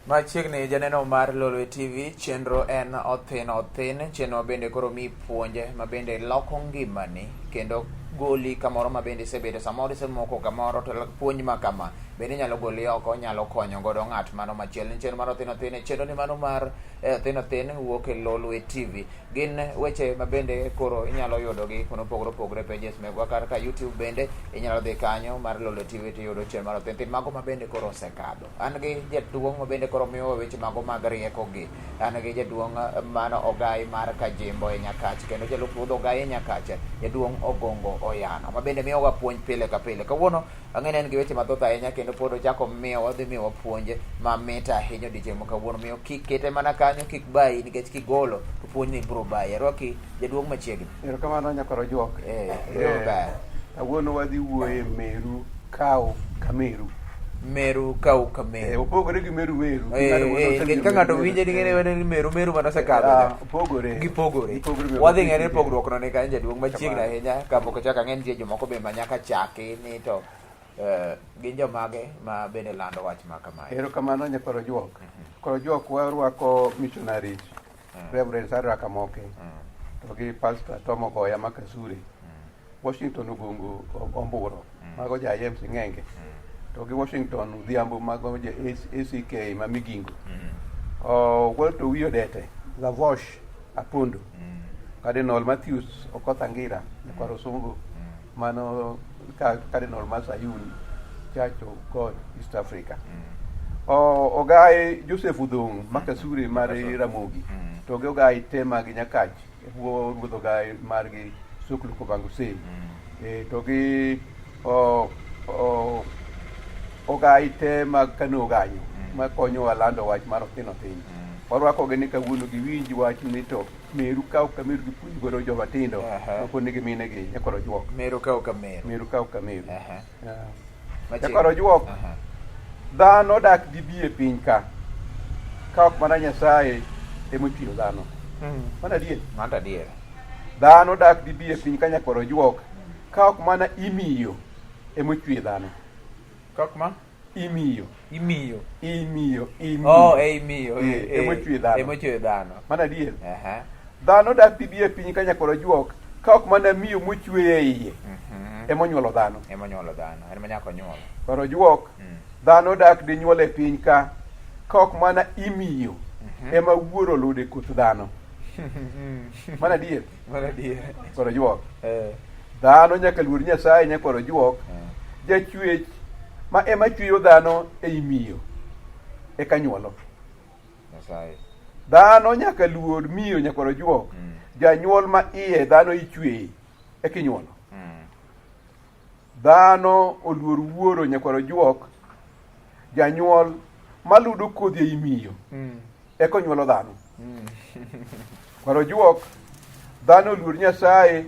Machiegni janeno mar Lolwe TV, chenro en othin othin, chenro bende koro mi puonje ma bende loko ngimani kendo goli kamoro ma bende isebedo samoro isemoko kamoro to puonj ma kama bende inyalo goli oko nyalo konyo godo ng'at mano machielo. Chenro mar othin othin e chenro ni mano mar othin othin wuok e Lolwe TV. Gin weche ma bende koro inyalo yudogi kuonde mopogore opogore pages megwa kar ka YouTube bende inyalo dhi kanyo mar Lolwe TV tiyudo chenro mar othin othin mago ma bende koro osekadho. An gi jaduong' ma bende koro miyowa weche mago mag rieko gi. An gi jaduong' mano Ogai mar Kajimbo e Nyakach kendo jalup ruodh Ogai e Nyakach jaduong' Ogongo Oyano ma bende miyowa puonj pile ka pile. Kawuono ang'e ni en gi weche mathoth ahinya kendo pod ochako miyowa odhi miyowa puonj mamit ahinya odiochieng' ma kawuono. Miyo kik kete mana kanyo kik bayi nikech kigolo to puonjni biro bayi. Arwaki jaduong' machiegni. Erokamano nyakwar Ojuok. Eh, biro bayi. Kawuono wadhi wuoye meru kaw kameru. Meru kaw kameru. Eh, opogore gi meru meru. Eh, eh, nikech ka ng'ato winje ni ng'ene ni meru meru mane osekadho. Ah, opogore. Gipogore. Gipogore. Wadhi ng'e ni pogruok no ni kanyo jaduong' machiegni ahinya kapok ochako ang'e nitie jomoko be ma nyaka chaki ni to gin jomage ma bende lando wach ma kamae. Erokamano nyakwar Ojuok. Nyakwar Ojuok warwako missionaries Reverend Sarah Kamoke to gi Pastor Tom Ogoya ma Kasure. Washington Ogongo Omburo mago ja IM Sing'enge to gi Washington Odhiambo mago ja ACK ma Migingo. Walter Owiyo Dete, Lavosh Apondo, Cardinal Matthews Okoth Angira, nyakwar Osungu, mano Cardinal ma Sayun Church of God East Africa. Ogai Joseph Udhong ma Kasure mar Ramogi to gi Ogai te mag Nyakach e bwo ruodh Ogai margi Soklu Kobango Sei. To gi Ogai te mag Kano Oganyo ma konyowa lando wach mar othin othin. Warwakogi ni kawuono giwinj wach ni to meru kaw ka meru gipuonj godo joma tindo mapod nigi minegi nyakwar Ojuok. Meru kaw ka meru. Meru kaw ka meru. Nyakwar Ojuok, dhano dak dibi e piny ka ka ok mana Nyasaye emochweyo dhano. Mano adier. Mano adier. Dhano dak dibi e piny ka nyakwar Ojuok ka ok mana imiyo emochweyo dhano. Ka ok ma? Imiyo. Imiyo. Imiyo, imiyo. Oh, e imiyo. Emochweyo dhano. Emochweyo dhano. Mano adier. Dhano dak dibi e piny ka nyakwar Ojuok ka ok mana miyo mochweye e iye emonyuolo dhano. Emonyuolo dhano. En ema nyaka onyuol. Nyakwar Ojuok, dhano dak dinyuol e piny ka ka ok mana imiyo ema wuoro lude koth dhano. Mano adier. Mano adier. Nyakwar Ojuok. Dhano nyaka luor Nyasaye nyakwar Ojuok. Jachwech ma ema chweyo dhano ei miyo eka nyuolo. Nyasaye. Dhano nyaka luor miyo nyakwar Ojuok. Janyuol ma iye dhano ichweye eka inyuolo. Dhano oluor wuoro nyakwar Ojuok. Janyuol maludo kodhi ei miyo eka onyuolo dhano. Nyakwar Ojuok, dhano oluor Nyasaye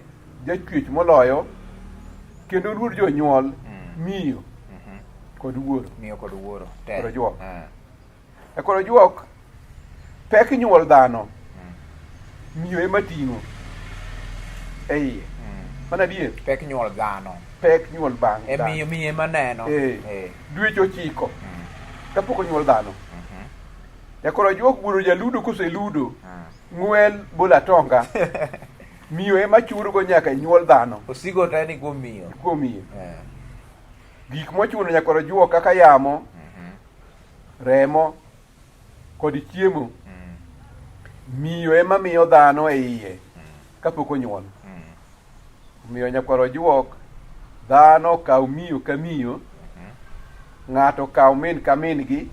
jachwech moloyo kendo oluor jonyuol miyo kod wuoro. Miyo kod wuoro. Nyakwar Ojuok. Nyakwar Ojuok, pek nyuol dhano miyo ema ting'o e iye. Mano adier. Pek nyuol dhano. Pek nyuol bang' E miyo miyo ema neno. Dweche 9 kapok onyuol dhano. Nyakwar Ojuok wuoro jaludo koseludo, ng'wel bola tonga. Miyo ema churgo nyaka nyuol dhano. Osigo te ni kuom miyo. Kuom miyo. Gik mochuno nyakwar Ojuok kaka yamo, remo, kod chiemo, miyo ema miyo dhano e iye kapok onyuol. Omiyo nyakwar Ojuok, dhano kaw miyo ka miyo, ng'ato kaw min ka min gi,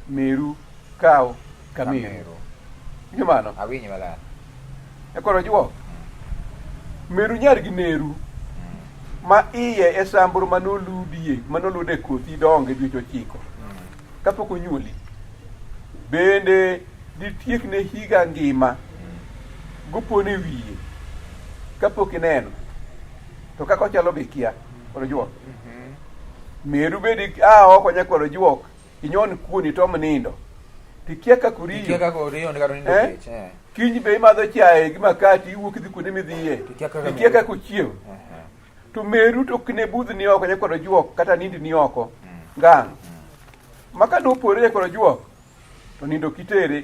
meru kaw ka meru. Winjo mano? Awinjo maler. Nyakwar Ojuok, meru nyar gi neru ma iye e samburu manoludie manolude kothi donge dweche 9 kapok onyuoli. Bende ditiekne higa ngima gopone wiye kapok ineno to kaka ochalo be ikia Nyakwar Ojuok. Meru bende a oko nyakwar Ojuok inyon kuon itom nindo Tikia kaka oriyo. Ikia kaka oriyo ni kata nindo Eh? kech. Eh. Kiny be imadho chae gi makati iwuok idhi kuonde midhiye. Tikia kaka Tikia meru. kaka ochiew. To meru to ok ne budhni oko nyakwar ojuok kata nindni oko. Ngang'. Ma ka nopore nyakwar ojuok to nindo kitere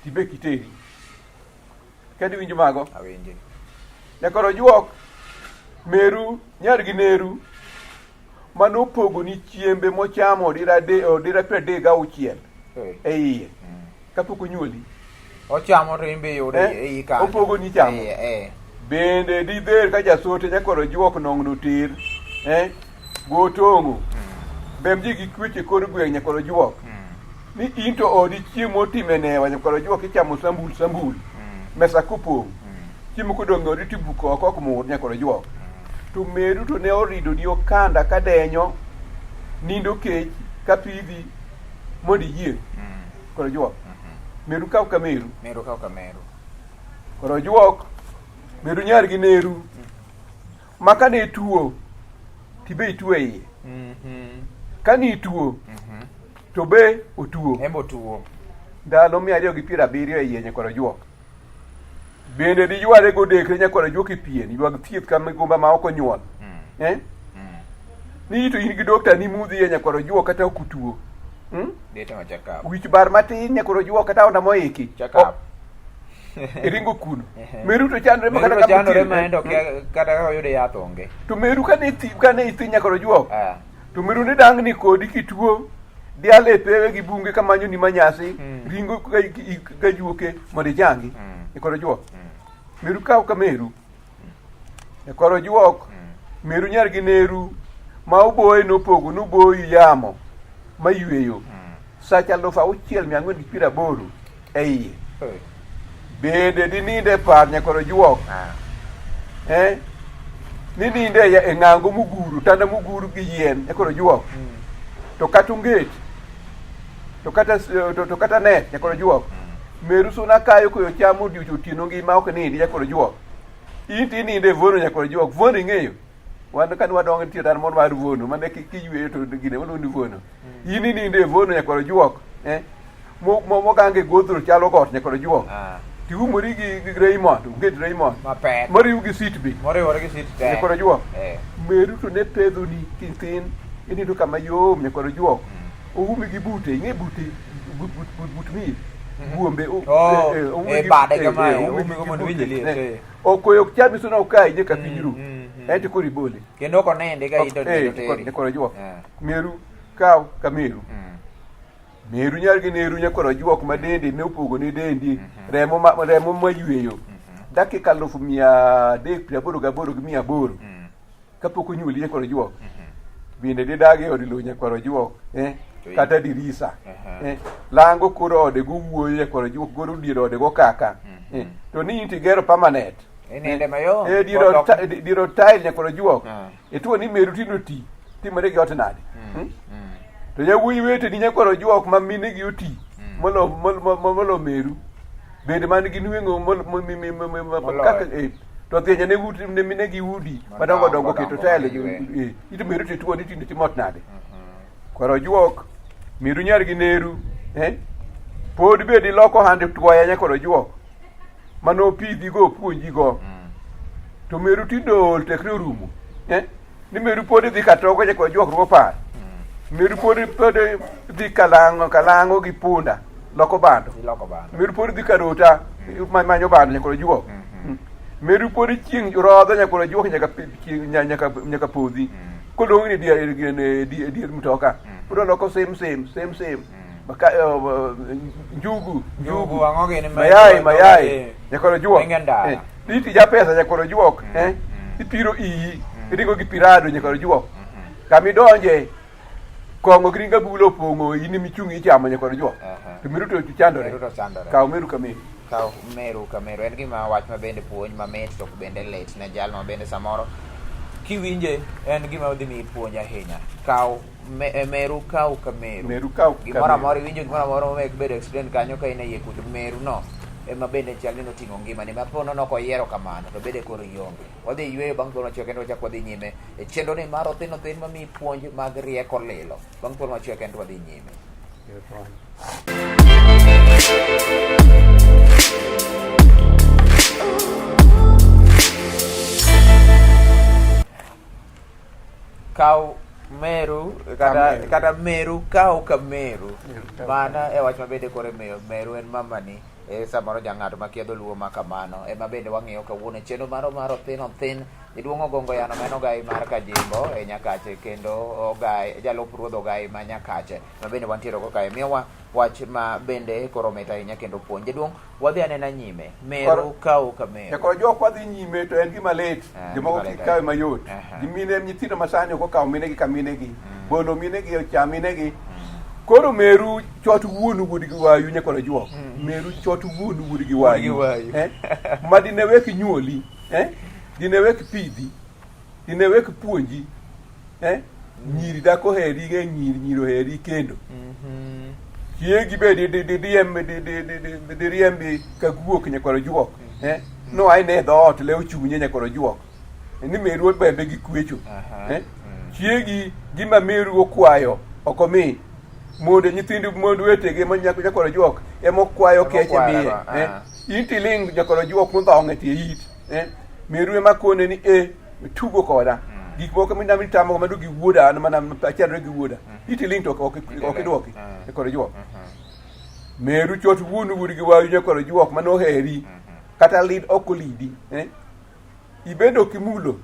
tibe kiteri. Kendo iwinjo mago? Awinji. Nyakwar ojuok meru nyar gi neru manopogoni chiembe mochamo odira 36 Eh. e iye kapok onyuoli. Ochamo to in be iyudo Eh? e iyi kanyo. Opogoni chamo. Eh, eh. Bende didher ka jasote nyakwar ojuok nong'no tir eh? Go tong'o bem ji gi kweche kor gweng' nyakwar ojuok ni in to odi chiemo otime newa nyakwar ojuok ichamo sambul sambul mesa kopong' chiemo kodong' e odi tibuko oko ok mur nyakwar ojuok to meru to ne oridoni okanda ka denyo nindo kech ka pidhi mondo iyieng' nyakwar ojuok meru kaw ka meru Meru kaw ka meru. Koro ojuok meru nyar gi neru ma kane ituo tibe ituo e iye kane ituo to be otuo Embo tuo. ndalo 270 e iye nyakwar ojuok bende diyware godekre nyakwar ojuok e pien ywag thieth ka migumba ma ok onyuol eh? Ni to in gi dokta ni mudhiye nyakwar ojuok kata ok otuo hmm? Dete ma check up. Wich bar matin nyakwar ojuok kata onda moiki Check up. Iringo kuno meru to chandore ma Meru kata to chandore kama ma en to kata kaka oyudo yath onge. To meru kane ithi kane ithi nyakwar ojuok Ah. to meru ne dangni kodi kituo dial e pewe gi bunge kamanyo ni manyasi ringo ka juoke mondo ichangi nyakwar ojuok meru kaw ka meru nyakwar ojuok meru nyar gi neru ma oboye nopogo noboyi yamo mayweyo sach 6480 e iye Eh. bende dininde e par nyakwar ojuok Ah. eh? Nininde e ng'ango muguru tanda muguru gi yien nyakwar ojuok to kata onget to kata to kata net nyakwar ojuok meru suna kayo koyo chamo odiochieng' otieno ngima ok nindi nyakwar ojuok in to ininde e vono nyakwar ojuok vono ing'eyo wan kane wadongo nitie tanda moro mar vono mane kiyweyo to gine waluongo ni vono in ininde e vono nyakwar ojuok eh? Mogange godhro chalo got nyakwar ojuok Ah. tiumori gi Raymond onget Raymond Mapek. moriw gi sit be Moriwore gi sit te. Nyakwar ojuok Eh. meru to ne pedhoni kithin inindo kama yom nyakwar ojuok oumi gi bute ing'e bute but but but but miyo buombe Oh, oumi eh, gi- bade kamae, oumi oumi gi go mondo bute, iwinj liet, eh. Okoyo ok chami suna okayi nyaka piny ru ento koro ibole Kendo ok onindi ka ito Eh, nindo teri. nyakwar ojuok Eh. meru kaw ka meru Meru nyar gi neru nyakwar ojuok ma dende ne opogo ne dendi remo ma remo mayweyo dakika 38,800 kapok onyuoli nyakwar ojuok bende didagi e od lowo nyakwar ojuok eh? Kata dirisa eh? Lango kor ode gowuoyo nyakwar ojuok goro dier ode gokaka eh? To ni in tigero permanent Ininde mayom. eh, dier od dier od tile nyakwar ojuok ituo ni meru tino ti timore gi ot nade hmm? To yawuoyi weteni nyakwar ojuok ma minegi oti molo molo meru bende man gi nweng'o kaka to thienyo ne udi ne minegi udi madongo dongo keto tele ito meru to ituo ni tinde timot nade kwar ojuok meru nyar gi neru eh pod bed iloko hande twoya nyakwar ojuok mane opidhi go opuonji go to meru tindol tekre orumo eh ni meru pod dhi katoko nyakwar ojuok ruo par meru pod pod dhi kalang'o kalang'o gi punda loko bando Iloko bando. meru pod dhi karota manyo bando nyakwar ojuok meru pod chieng' rodho nyakwar ojuok nyaka chieng' nyaka nyaka podhi kolong'ni dier dier dier mtoka pod oloko same same same same Maka, njugu Njugu, ang'o gini ma- mayai mayai Eh. nyakwar ojuok Ringe ndara. Eh, itija pesa nyakwar ojuok eh ipiro iyi iringo gi pirado nyakwar ojuok kama idonje kong'o gi ring abulo opong'o in emichung' ichamo nyakwar ojuok Aha. to meru to chandore Meru to chandore. kaw meru ka meru Kaw meru ka meru en gima wach ma bende puonj mamit to bende lit ne jalno ma bende samoro kiwinje en gima dhi miyi puonj ahinya kaw meru kaw ka meru Meru kaw ka gimoro meru. amora iwinjo gimoro amora momek bedo accident kanyo ka in e iye kucho meru no ema bende chal ni noting'o ngimani ma po nono koyiero kamano to bede koro ionge wadhi yueyo bang' thuolo machuok kendo wachak wadhi nyime e chenro ni mar othin othin mamiyi puonj mag rieko lilo bang' thuolo machuok kendo wadhi nyime Erokamano. Kaw meru kata Kameru. kata meru kaw ka meru. Meru kaw Mana e wach mabende koro imiyo meru en mamani e samoro jang'ato makia dholuo ma kamano ema bende wang'iyo kawuono e chenro maro mar othin othin iduong'o gongo yano ma en ogai mar Kajimbo e Nyakache kendo ogai jalup ruodh ogai ma Nyakache ma bende wantiere go kae miyowa wach ma bende koro mit ahinya kendo puonj jaduong' wadhi anena nyime meru Koro- kaw ka meru Nyakoro jok wadhi nyime to en gima lit Eh, jomoko gima lit kik kawe mayot Aha. gi mine nyithindo masani ok okawo minegi ka minegi bolo minegi ocham minegi koro meru chot wuonu wuod gi wayu nyakoro juok meru chot wuonu wuod gi Wuod gi wayu wayu. eh? ma dine wek nyuoli eh? Dine wek pidhi dine wek puonji eh? Nyiri dak oheri ng'e nyiri nyiri oheri kendo chiegi be diriembi ka guok nyakwaro juok eh? No aine e dhoot le ochunye nyakwaro juok ni meru obembe gi kwecho Aha. eh? Chiegi gima meru okwayo ok omi monde nyithind mond wetege ma nyakwaro juok ema okwayo Ema keche okwayo, miye eh? ah. In tiling nyakwaro juok mudhong' e tie it eh? Meru ema kone ni e tugo koda gik moko minami tamo mano gi wuoda an mana achandre gi wuoda itiling to ok ok idwoki nyakwaro juok meru chot wuonu wuod gi wayu nyakwaro juok mane oheri kata lid ok olidi eh? Ibedo kimulo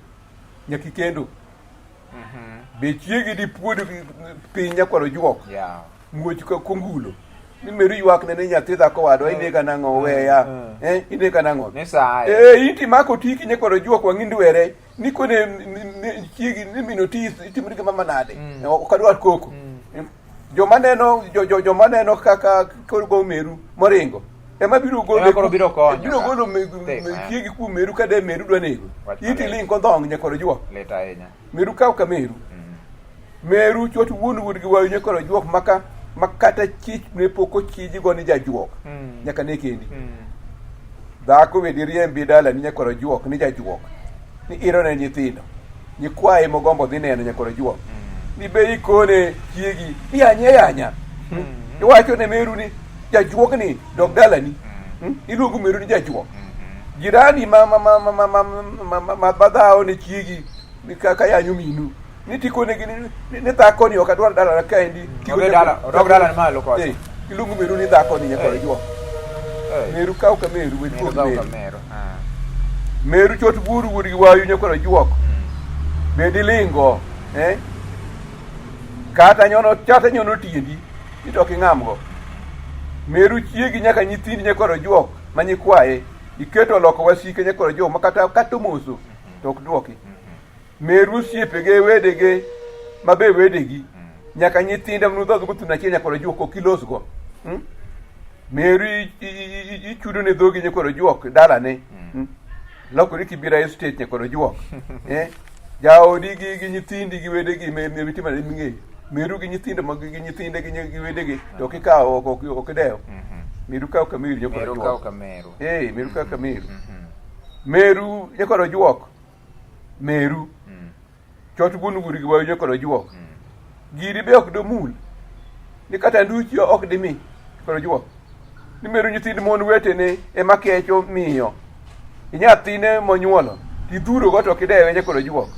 nyaka ikendo be chiegi dipuod piny nyakwaro juok Yeah. muoch ka kongulo ni meru ywak ne ni nyathi dhako wadwa inega nang'o weya eh inega nang'o Ni saye. eh inti mako tiki nyakwaro juok wang'i ndwere ni kone chiegi ni min otis itimri gi mama nade ok adwar koko joma neno jo, jo, joma neno kaka koro go meru moringo ema biro golo Ema koro biro konyo biro ka. golo Tik, eh. chiegi kuom meru ka de meru dwa nego Wach inti maler. ling kodhong nyakwaro juok Lit ahinya. Meru kaw ka meru meru chot wuon wuod gi wayu nyakwaro juok maka makata chich ne pok ochiji go ni jajuok nyaka ne kendi dhako be diriembi dalani nyakwaro juok ni jajuok ni iro ne nyithindo nyikwaye mogombo dhi neno nyakwaro juok ni be ikone chiegi ni yanye yanya iwacho ne meru ni jajuok ni dog dalani Iluongo meru ni jajuok jirani ma ma ma ma ma ma ma ma ma ma dhawo ne chiegi ni kaka yanyo minu ni tikonegi ni ni dhako ni ok adwar dalana kaendi Odhi dala- odog dalani malo kocha. Eh, iluongo meru ni dhako ni nyakwaro Eh. juok Eh. meru kaw ka meru wed Meru kuom kaw ka meru meru. Ah. meru chot buru wuod gi wayu nyakwaro juok bed ilingo eh? Kata nyono kata nyono tiendi ito ok ing'amgo meru chiegi nyaka nyithindi nyakwaro juok ma nyikwaye iketo oloko wasike nyakwaro juok ma kata kata omoso to ok dwoki meru osiepege wedege ma be wedegi nyaka nyithinde manudhodh go thuno achiel nyakwaro juok ok ilosgo Meru ichudo ne dhogi nyakwaro juok dalane Lokori kibira estate nyakwaro juok eh? Jaodi gi gi nyithindi gi wedegi meru itimo nade ming'eyo meru gi nyithindo mag gi nyithinde gi gi wedegi to ok ikawo ok ok ok idewo meru kaw ka meru nyakwaro Meru kaw juok ka meru. eh meru kaw ka meru meru nyakwaro juok meru chot wuon wuon gi wayu nyakwaro juok giri be ok domul ni kata nduchi ok dimi nyakwaro juok ni meru nyithind mon wetene ema kecho miyo nyathine monyuolo tidhuro go to ok idewe nyakwaro juok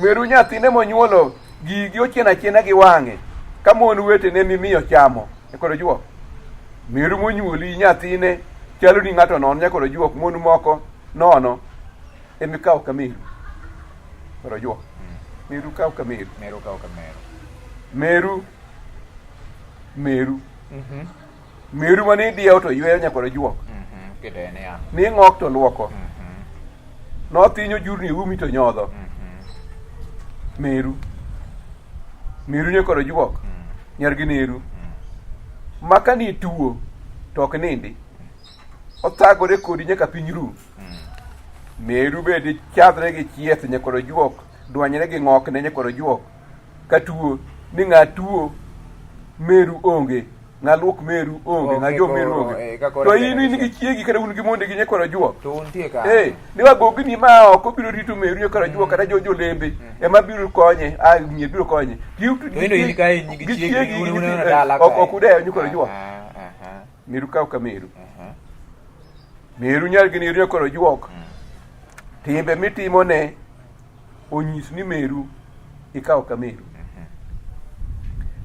meru nyathine monyuolo gigi ochieno achiena gi wang'e ka mon wetene mimiyo chamo nyakwaro juok meru monyuoli nyathine chalo ni ng'ato nono nyakwaro juok mon moko nono emikawo ka meru nyakwaro juok meru kaw ka meru Meru kaw ka meru. meru meru meru mane idiewo to yweyo nyakwaro juok Keto en ya. ni ng'ok to luoko nothinyo jurni e umi to nyodho meru meru nyakwaro juok nyar gi neru ma ka ni tuo to ok nindi othagore kodi nyaka piny ru meru be dichadhre gi chieth nyakwaro juok dwanyre gi ng'okne nyakwaro juok ka tuo ni ng'a tuo meru onge ng'a luok meru onge ng'a Onge jo meru koro, onge eh, ka koro to in in generation. gi chiegi kata un gi monde gi nyakwaro juok To untie ka. Eh, ni wagogni ma oko biro rito meru nyakwaro juok kata jo jolembe ema biro konye a mier biro konye To in to in kae in gi chiegi, un- un- un dala ok kae. ok udew nyakwaro juok Aha, aha. Meru kaw ka meru. Meru nyar gi neru koro juok. Timbe mitimo ne onyis ni meru ikawo ka meru.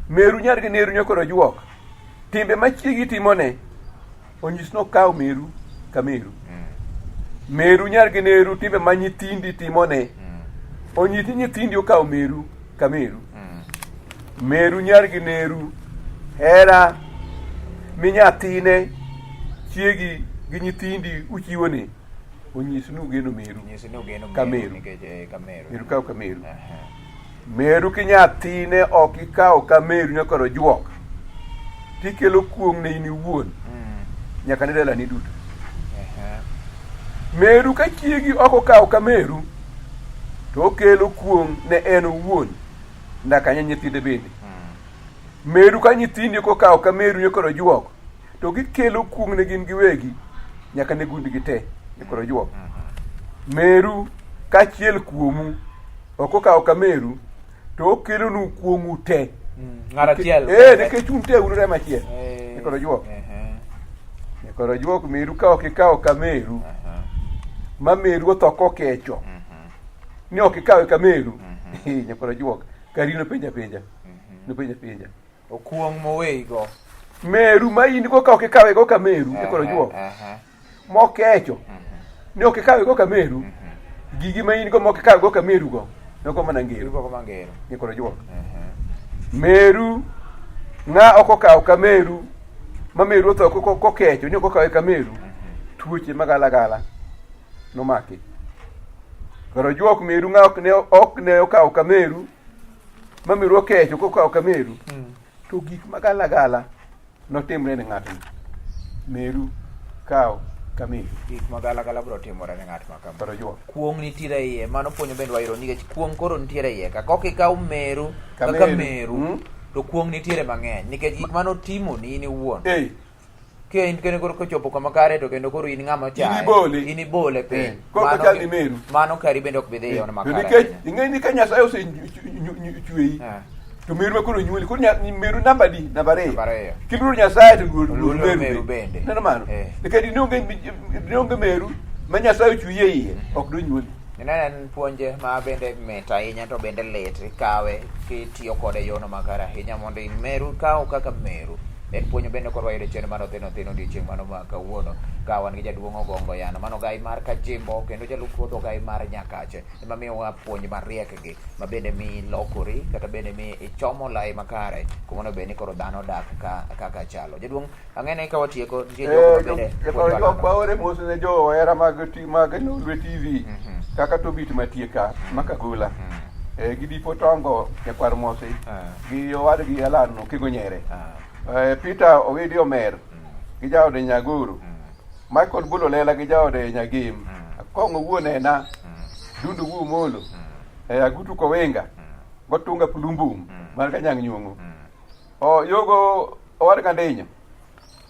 Meru nyar gi neru nyakoro juok. Timbe ma chiegi timo ne onyis ni okaw meru ka meru. Meru nyar gi neru timbe ma nyithindi timo ne onyis ni nyithindi okawo meru ka meru. Meru nyar gi neru hera minyathine chiegi gi nyithindi uchiwone onyis ni ugeno meru. Nyis ni ugeno Ka meru meru. nikech ka meru. Meru kaw ka meru. Aha. Meru kinyathine ok ikawo ka meru nyakoro juok. Tikelo kuong' ne in iwuon nyaka ne dalani duto. Aha. Meru ka chiegi ok okawo ka meru to okelo kuong' ne en owuon nyaka ne nyithinde bende. Meru ka nyithindi ok okawo ka meru nyakoro juok to gikelo kuong' ne gin giwegi nyaka ne gundgi te nyakoro juok. Meru kachiel kuomu ok okawo ka meru to okelonu kuong'u te. Ng'at achiel. Eh, nikech un te un remo achiel. Eh, Nyakoro juok. ehe. Nyakoro juok meru ka ok ikawo ka meru ma meru otho kokecho ni ok ikawe ka meru nyakoro juok kari nopenja penja nopenja penja Okuong' moweigo. meru ma in go ka ok ikawe go ka meru nyakoro juok Aha. mokecho ni ok ikawe go ka meru gigi ma in go mok ikawe go ka meru go nogo mana ngero Igo mangero. nyakoro juok meru ng'a ok okawo ka meru ma meru otho kokecho ni ok okawe ka meru tuoche magalagala nomaki koro juok meru ng'a ok ne okawo ka meru ma meru okecho kokawo ka meru to gik magalagala notimre ne ng'atno meru kaw ka meru Gik magalagala biro timore ne ng'at ma kama. koro juok Kuong' nitiere e iye, mano puonjo bende wayudo nikech kuong' koro nitiere e iye ka. Kok ikaw meru Ka kaka meru. meru, to kuong' nitiere mang'eny nikech gik manotimoni in iwuon. Ei, Ka in kendo koro kochopo kama kare to kendo koro in ng'ama In chaye. ibole. In ibole piny. Eh, koro Mano ochal ni meru. Mano kari bende ok bi dhi yono to makare. nikech ahinya. ing'e ni ka Nyasaye osechueyi Eh. to meru ma koro nyuoli koro meru namba di namba ariyo Namba ariyo. kiluoro Nyasaye to luor Luor luor meru meru bende. neno mano Eh. nikech nionge meru ma Nyasaye ochweyi e iye ok donyuoli Ineno en puonje ma bende mit ahinya to bende lit ikawe kitiyo kode e yono makare ahinya mondo imeru kaw kaka meru. En puonj bende koro wayudo e chenro mar Othin Othin odiochieng' mano ma kawuono ka wan gi jaduong' Ogongo Yano mano gai mar Kajimbo kendo jalup ruodh ogai mar Nyakache ema miyowa puonj mariek gi ma bende mi lokori kata bende mi ichomo lai makare kuma onego bed ni koro dhano dak ka kaka chalo. Jaduong' ang'e ni ka watieko nitie jogo ma bende Jokoro puonj jok walando. waore mos ne johera mag Lolwe TV kaka Tobit Matieka Makagola gi Dipo Tongo nyakwar Mosi gi owadgi Alan Okingo Nyere Peter Owidi Omer gi jaode Nyagoro Michael Bulo Lela gi jaode Nyagem Akong'o wuon ena Dundu Wuo Molo Agutu Kowenga Gotunga Pulumbum mar Kanyang' Nyong'o O yogo owad Gandinyo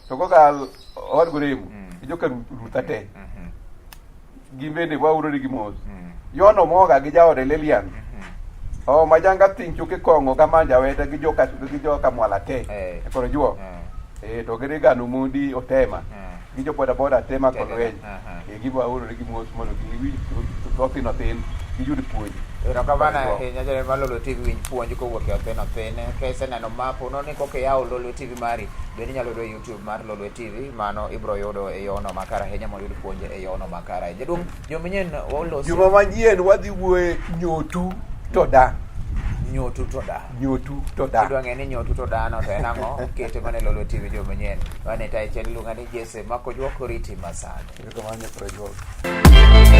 to gogal owad Goremo gi joka Rutha te gin bende wauro negi mos. Yono Moga gi jaode Lilian. O majanga ting choke kong'o ga manja wete gi joka mwala te. Koro juo. To gi Regan Omondi Otema. Gi jo boda boda te ma Te, te, te. Kolweny. Aha. Gi wauro negi mos mondo giwinj othin othin giyud puonj. Erokamano ahinya janeno mar Lolwe TV winj puonj kowuok e Othin Othin. Ka iseneno ma po nono ni koka iyawo Lolwe TV mari, bende inyalo yudo e YouTube mar Lolwe TV, mano ibiro yudo e yono makare ahinya mondo iyud puonj e yono makare ahinya. Jaduong', juma manyien walosi Juma manyien wadhi wuoye nyotu to da. nyotu to da. Nyotu to da. Idwa ng'e ni nyotu to da no to en ang'o? Kete mana e Lolwe TV juma manyien. Mane tayo chien iluonga ni Jesse Makojuok oriti masani. Erokamano nyakwar Ajuoga.